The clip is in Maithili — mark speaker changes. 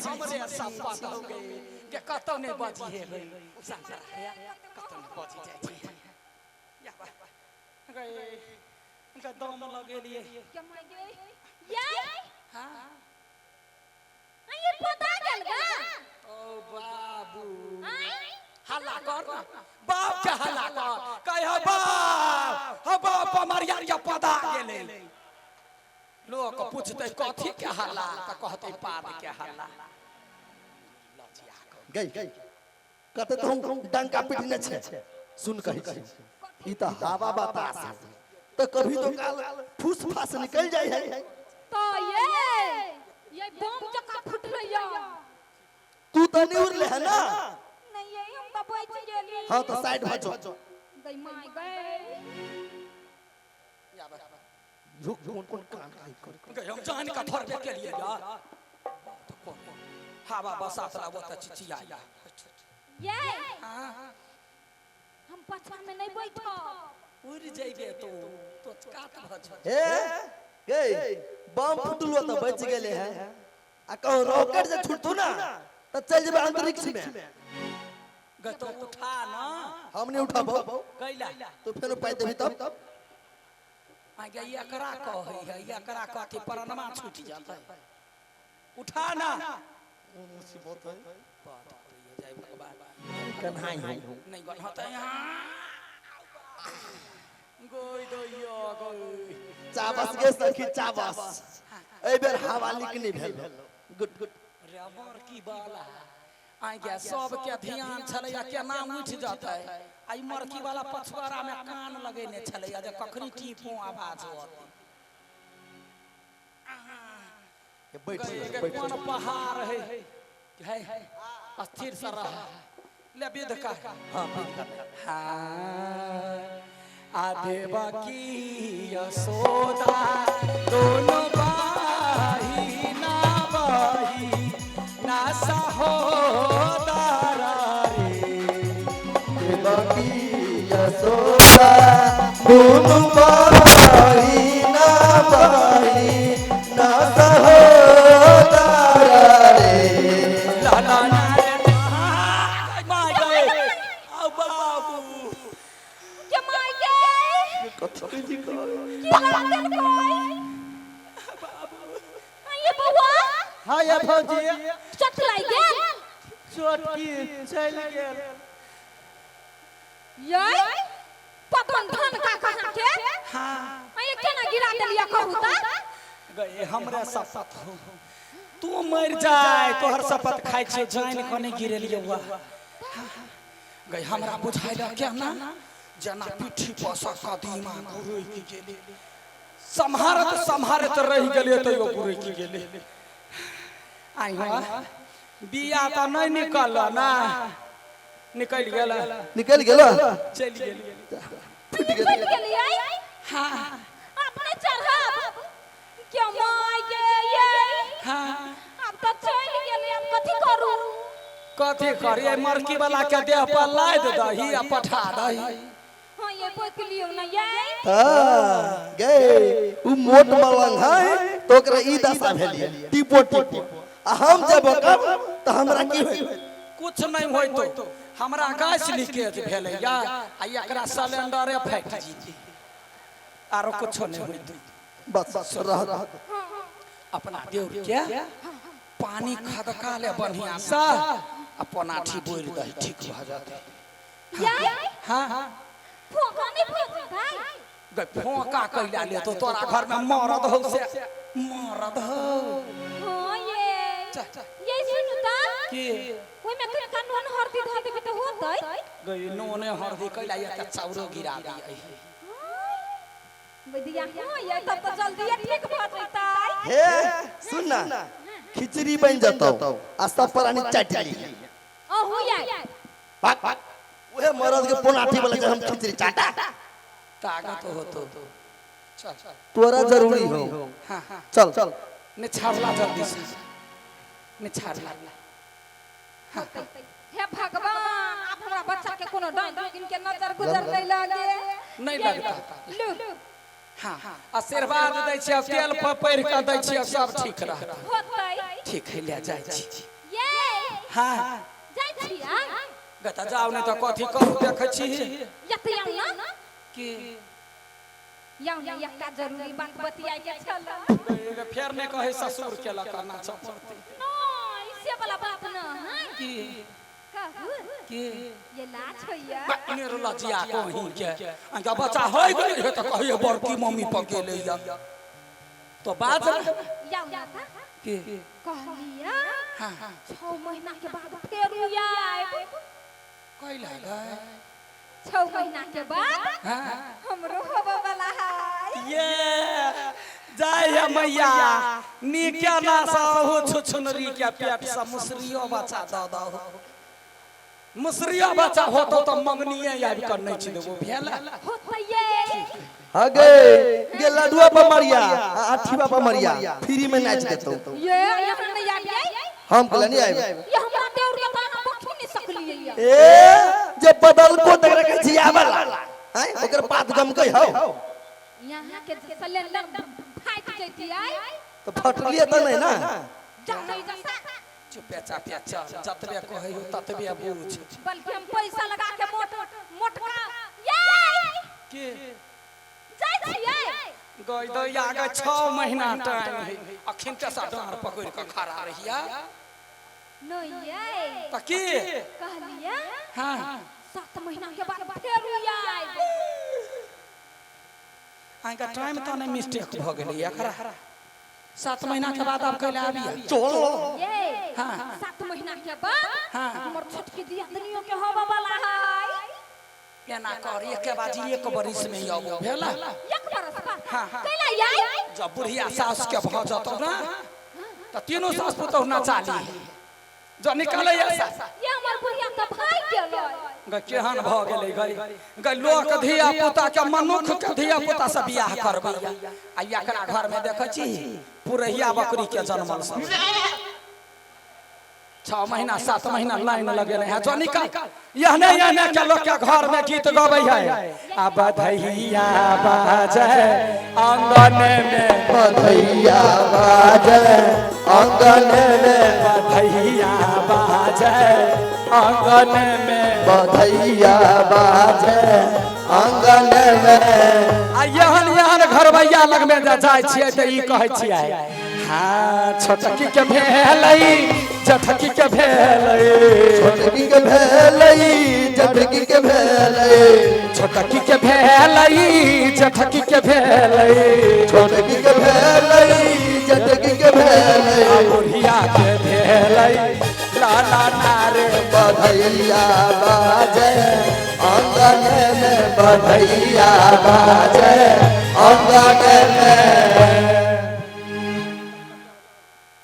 Speaker 1: हमरे सपत हो गई के कतौ नहि बजी हे गई संसार कतौ नहि बजी जाइ छै या बा गई गई दम लगेलिए। हाँ। ओ बाबू, हल्ला कर ना, बाप के हल्ला कर, कह बाप ह बाप मरिया के पदा गेले। लोक पूछते कथी के हल्ला, त कहते पाद के हल्ला। लजिया
Speaker 2: गई कते तो हम डंका पिटने छे। सुन, कही छी, ई त हवा बतास है, तो कभी तो काल फूस फास निकल जाय है।
Speaker 3: तो ये बम जका फुटलैया।
Speaker 2: तू तो नहीं उड़ले है ना?
Speaker 3: नहीं, ये हम तो बच गेली।
Speaker 2: हाँ, तो साइड बचो।
Speaker 3: गई my गई।
Speaker 2: झुक, कोन कोन कान काई कर।
Speaker 1: गई, हम जान का थोड़बे के लिए यार, तो कौन हवा बसात ला वो त चिचिया।
Speaker 3: ये
Speaker 1: हाँ।
Speaker 3: हम पछा में नहीं बैठब।
Speaker 1: उड़ जइबे तो कात भ जा।
Speaker 2: हे गई, बम फुटलो तो बच गेले है, आ कहूं रॉकेट से छूटतो ना तो चल जेबे अंतरिक्ष में।
Speaker 1: गई, तो उठा ना।
Speaker 2: हम नहीं उठाबो।
Speaker 1: कैला?
Speaker 2: तो फेर पाई देबी तब।
Speaker 1: आ गई, एकरा कहै है, एकरा कथी परणमा छूटि जाता है। उठा ना।
Speaker 2: मुसीबत है।
Speaker 1: बात करैया जाय भगवान।
Speaker 2: कन्हाई हूं।
Speaker 1: नहीं गलहतै यहाँ गोई दैया गोई।
Speaker 2: चाबस गे सखी, चाबस, एहि बेर हवा लीक नहीं भेल, गुड गुड।
Speaker 1: रे मरकी वाला आ गया, सबके ध्यान छलैया केना उठि जतै। आ ई मरकी वाला पछुआरा में कान लगेने छलैया जे कखनी टीपो आवाज होत।
Speaker 2: बैठ।
Speaker 1: गए,
Speaker 2: बैठ।
Speaker 1: कोन पहाड़ है है, स्थिर से रह ले विध का।
Speaker 2: हाँ, विध का।
Speaker 1: हाँ, आधे बाकी यशोदा दोनों बाही ना बाही ना सहोदरा रे।
Speaker 2: बाकी यशोदा दुनु बाही ना बाही ना सहोदरा रे।
Speaker 1: लाला ना रे my गए, आ बाबू।
Speaker 3: के my गे।
Speaker 2: कथी जी कर?
Speaker 3: की लागल कोई ये बउआ?
Speaker 4: हाँ ये भौजी।
Speaker 3: चोट लागि गेल?
Speaker 4: चोट की, चलि गेल।
Speaker 3: ये पतन धन का कहाँ के?
Speaker 1: हाँ।
Speaker 3: ये केना गिरा देलिया, कहू त?
Speaker 1: गए, हमरे शपथ हो, तू मर जाए तोहर शपथ खाइ छियो, जान कऽ नहि गिरेलियौ। हुआ गई, हमरा बुझाइल केना जेना पीठी पर सँ कदीमा गुरकि गेलै। सम्हारत सम्हारत रहि गेलियै, तैयो गुरकि गेलै। आइ हो, बिया तऽ नहि निकलल ना, निकलि गेल।
Speaker 2: निकलि गेल।
Speaker 1: चलि गेल।
Speaker 2: फुटि गेल।
Speaker 3: फुटि गेलियै।
Speaker 1: हाँ।
Speaker 3: अपने चढ़ब क्यों my गे ये?
Speaker 1: हाँ।
Speaker 3: आब तऽ चलि गेलै, आब कथी करू?
Speaker 1: कथी करियै, मरकी वाला के देह पर लादि दही आ पठा दही।
Speaker 3: हाँ ये, बोक लियौ ना ये।
Speaker 2: हाँ गे, उ मोट मलंग है तो ओकरा ई दशा भेलिए टिपो टिपो, आ हम जब कब तो हमरा की होई?
Speaker 1: कुछ नहीं होय, तो हमरा गैस लीकेज भेलैया आ एकरा सिलेंडरे फाटि जेतै, आरो कुछो नहीं होय।
Speaker 2: बस रह।
Speaker 1: अपना देव के पानी खदका ले बढ़िया से आ पनाठी बोल दही, ठीक भऽ जेतै।
Speaker 3: ये।
Speaker 1: हाँ।
Speaker 3: फोका नहीं फोका भाई?
Speaker 1: गै, फोका कैला ले तो तोरा घर में मरद हौ से मरद हौ।
Speaker 3: हाँ ये।
Speaker 1: चल, चल।
Speaker 3: ये सुनू त।
Speaker 1: की?
Speaker 3: ओहिमे कनिका नून हरदी धऽ देबै तऽ होतै?
Speaker 1: गै, नूने हरदी कैला, एकटा चाउरो गिरा दियै।
Speaker 3: वैदिया, हाँ ये, तब तऽ जल्दी ठीक भऽ जेतै।
Speaker 2: हे सुन ना, खिचड़ी बन जतौ आ सब प्राणी चाटि ली।
Speaker 3: अहू ये?
Speaker 2: भाग भाग, उहे मरद के पोनाठी वाला जे हम खिचड़ी चाटा।
Speaker 1: ताकत होतो, चल।
Speaker 2: तोरा जरूरी हो।
Speaker 1: हाँ हाँ।
Speaker 2: चल चल।
Speaker 1: निछाड़ला, जल्दी से निछाड़ला।
Speaker 3: हे भगवान, आब हमरा बच्चा के कोनो डाइन जोगिन के नजर गुजर नहीं लागे।
Speaker 1: नहीं लगता।
Speaker 3: लू।
Speaker 1: हाँ, आशीर्वाद दै छियै, तेल पर पढ़ि कऽ दै छियै, सब ठीक रहत।
Speaker 3: होतै।
Speaker 1: ठीक है, ले जाइ छी।
Speaker 3: ये।
Speaker 1: हाँ।
Speaker 3: जाइ छियै।
Speaker 1: गता जाउ, नहि तऽ कथी करू देखै छी।
Speaker 3: यते आउ ना।
Speaker 1: की?
Speaker 3: याउ ने, एकटा जरूरी बात बतियाइ के छल।
Speaker 1: फेर नहि कहै ससुर के लऽ कऽ नाचऽ पड़तै।
Speaker 3: नहीं, से वाला बात न है।
Speaker 1: की?
Speaker 3: कहू।
Speaker 1: की?
Speaker 3: ये लाज होइया।
Speaker 1: निर्लज्जिया कहीं के अनका बच्चा होइ गेलै हे तऽ कहिए बड़की मम्मी पर गेलै या तो बात।
Speaker 3: याउ ना ता।
Speaker 1: की?
Speaker 3: कहलिया।
Speaker 1: हाँ।
Speaker 3: 6 महीना के बाद फेर आयब।
Speaker 1: कैला गए?
Speaker 3: 6 महीना के बाद
Speaker 1: हाँ।
Speaker 3: हमरो होबे वाला है।
Speaker 1: ये जाय हे मैया, नीके ना सहु छुछुनरी के पेट से मुसरियो बच्चा दऽ दहो। मुसरियो बच्चा होतो तऽ मंगनिये आबि कऽ नचि देबो भेल।
Speaker 3: होतै ये।
Speaker 2: हगे गे, लडुआ पर मरिया आ अठीवा पर मरिया, फ्री में नाच देतौ।
Speaker 3: ये यहाँ नहीं आबियै।
Speaker 2: हम कहले नहीं आइब।
Speaker 3: ये हमरा देउर के तऽ अहाँ बखी नहीं सकलियै ये।
Speaker 2: ए जे बदल को तक रखे जियावला हैं, ओकर पात गमकै हौ।
Speaker 3: यहाँ के सिलेंडर फाटि जैतियै।
Speaker 2: तो फटलिए त नहीं ना।
Speaker 3: जा नहीं जसा।
Speaker 1: चुपे चापे चल, जतबे कहै हो ततबे बूझ।
Speaker 3: बल्कि हम पैसा लगा के मोट मोटका ये।
Speaker 1: के?
Speaker 3: जाइ छियै।
Speaker 1: गई दैया गे, 6 महीना टाइम है, अखन ते सा डाँड़ पकड़ि कऽ खड़ा रहिया।
Speaker 3: नहीं ये।
Speaker 1: तऽ की?
Speaker 3: कहलियै।
Speaker 1: हाँ।
Speaker 3: 7 महीना के बाद फेर आयब।
Speaker 1: अहाँके टाइम तऽ नहि मिस्टेक भऽ गेलै एकरा? 7 महीना के बाद आब कैला आबियै?
Speaker 2: चलो।
Speaker 3: ये।
Speaker 1: हाँ।
Speaker 3: 7 महीना के बाद
Speaker 1: हाँ।
Speaker 3: हमर छोटकी दियादनियो के होबे वाला है।
Speaker 1: एना कर, एके बाजी एक बरिस में ही अबो भेला।
Speaker 3: एक बरस बाद?
Speaker 1: हाँ।
Speaker 3: कैला आय?
Speaker 1: जब बुढ़िया सास के भऽ जतौ ना तऽ तीनू सास पुतहु नचा ली जब निकलै सास।
Speaker 3: ये हमर बुढ़िया तऽ भागि गेलै।
Speaker 1: गे केहन भऽ गेलै गई गई, लोक धिया पुता के, मनुख के धिया पुता से बियाह करबैया आ एकरा घर में देखै छी पुरहिया बकरी के जनमल सब 6 महीना 7 महीना लाइन लगेने है। जो निकल, यहने यहने के लोग के घर में गीत गबै है आ बधैया बाजे आंगन में।
Speaker 2: बधैया बाजे आंगन में।
Speaker 1: बधैया बाजे आंगन में।
Speaker 2: बधैया बाजे आंगन में।
Speaker 1: आ यहन यहन घरबैया लग में जा जाइ छियै तऽ ई कहै छियै, हाँ, छोटकी के भेलै, जठकी के भेलै।
Speaker 2: छोटकी के भेलै, जटकी के भेलै।
Speaker 1: छोटकी के भेलै, जठकी के भेलै।
Speaker 2: छोटकी के भेलै, जटकी के भेलै।
Speaker 1: आ बुढ़िया के भेलै लाला नारे।
Speaker 2: बधैया बाजे आंगन में, बधैया बाजे आंगन में।